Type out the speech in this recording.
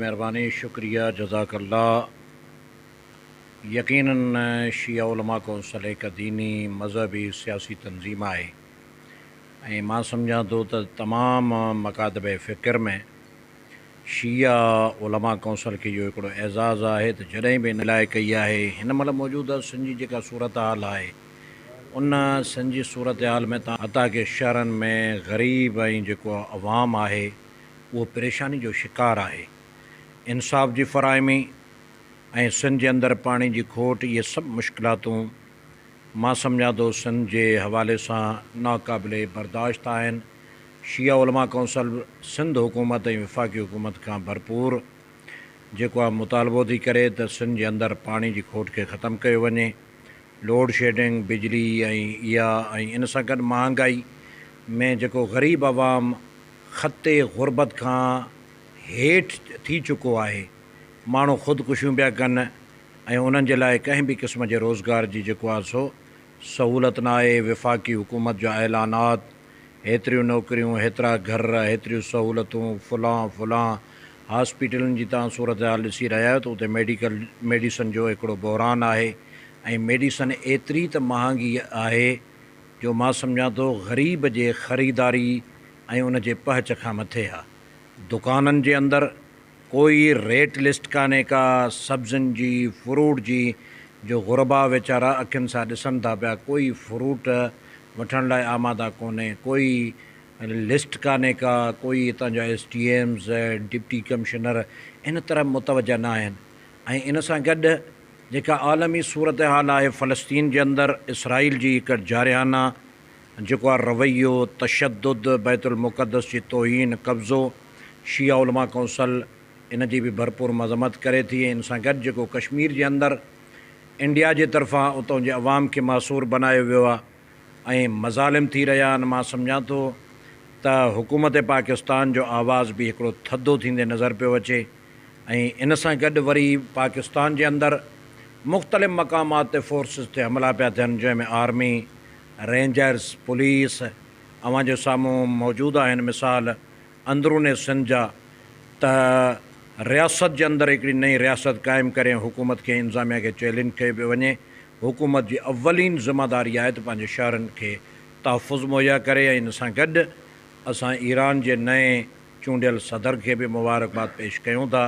مهرباني شڪريه جزاڪ الله يقينن شيعه علماء ڪونسل هڪ ديني مذهبي سياسي تنظيم آهي ۽ مان سمجهان ٿو ته تمام مڪاتب فڪر ۾ شيعه علماء ڪونسل کي اهو هڪڙو اعزاز آهي ته جڏهن به ان لاء ڪئي آهي هن مهل موجوده سنڌ جي جيڪا صورتحال آهي ان سنڌ جي صورتحال ۾ حتيٰ ڪه شهرن ۾ غريب ۽ جيڪو عوام آهي اهو پريشاني جو شڪار آهي. انصاف جي فراهمي ۽ سنڌ جي اندر پاڻي جي کوٽ اهي سڀ مشڪلاتون مان سمجهان ٿو سنڌ جي حوالي سان ناقابل برداشت آهن. شيعه علماء ڪونسل سنڌ حڪومت ۽ وفاقي حڪومت کان ڀرپور جيڪو آهي مطالبو ٿي ڪري ته سنڌ جي اندر پاڻي جي کوٽ کي ختم ڪيو وڃي. لوڊ شيڊنگ، بجلي ۽ اها ۽ ان سان گڏ مهانگائي ۾ جيڪو غريب عوام خط غربت کان هيٺ ٿي چڪو آهي، ماڻهو خودڪشيون پيا ڪن ۽ انهن جي لاء ڪنهن به قسم جي روزگار جي جيڪو آهي سو سهولت ناهي، وفاقي حڪومت جا اعلانات، هيتريون نوڪريون، هيترا گهر، هيتريون سهولتون، فلان فلان، هاسپيٽلن جي توهان صورتحال ڏسي رهيا آهيو ته اتي ميڊيڪل ميڊيسن جو هڪڙو بحران آهي ۽ ميڊيسن ايتري ته مهانگي آهي جو مان سمجهان ٿو غريب جي خريداري ۽ ان جي پهچ کان مٿي آ. دڪانن جي اندر ڪوئي ريٽ لسٽ ڪانهي ڪا سبزين جي فروٽ جي جو غربا ويچارا اکين سان ڏسن ٿا پيا ڪوئي فروٽ وٺڻ لاء آماده ڪونهي ڪوئي لسٽ ڪانهي ڪا ڪوئي هتان جا S D Ms deputy commissioner ان طرف متوجه ناهن ۽ ان سان گڏ جيڪا عالمي صورتحال آهي فلسطين جي اندر اسرائيل جي هڪ جارحانه جيڪو آهي رويو، تشدد، بيت المقدس جي توهين، قبضو، شيعه علماء ڪونسل ان جي به ڀرپور مذمت ڪري ٿي ۽ ان سان گڏ جيڪو ڪشمير جي اندر انڊيا جي طرفان اتان جي عوام کي محصور بنايو ويو آهي ۽ مظالم ٿي رهيا آهن مان سمجهان ٿو ته حڪومت پاڪستان جو آواز به هڪڙو ٿڌو ٿيندي نظر پيو اچي. ۽ ان سان گڏ وري پاڪستان جي اندر مختلف مقامات تي فورسز تي حملا پيا ٿين جنهن ۾ آرمي، رينجرز، پوليس اوهان جي سامهون موجود آهن مثال اندرون سنڌ جا ته رياست جي اندر هڪڙي نئين رياست قائم ڪري حڪومت کي انتظاميا کي چئلينج ڪيو پيو وڃي حڪومت جي اولين ذميواري آهي ته پنهنجي شهرن کي تحفظ مهيا ڪري ۽ ان سان گڏ اسان ايران جي نئين چونڊيل صدر کي به مبارڪباد پيش ڪيون ٿا.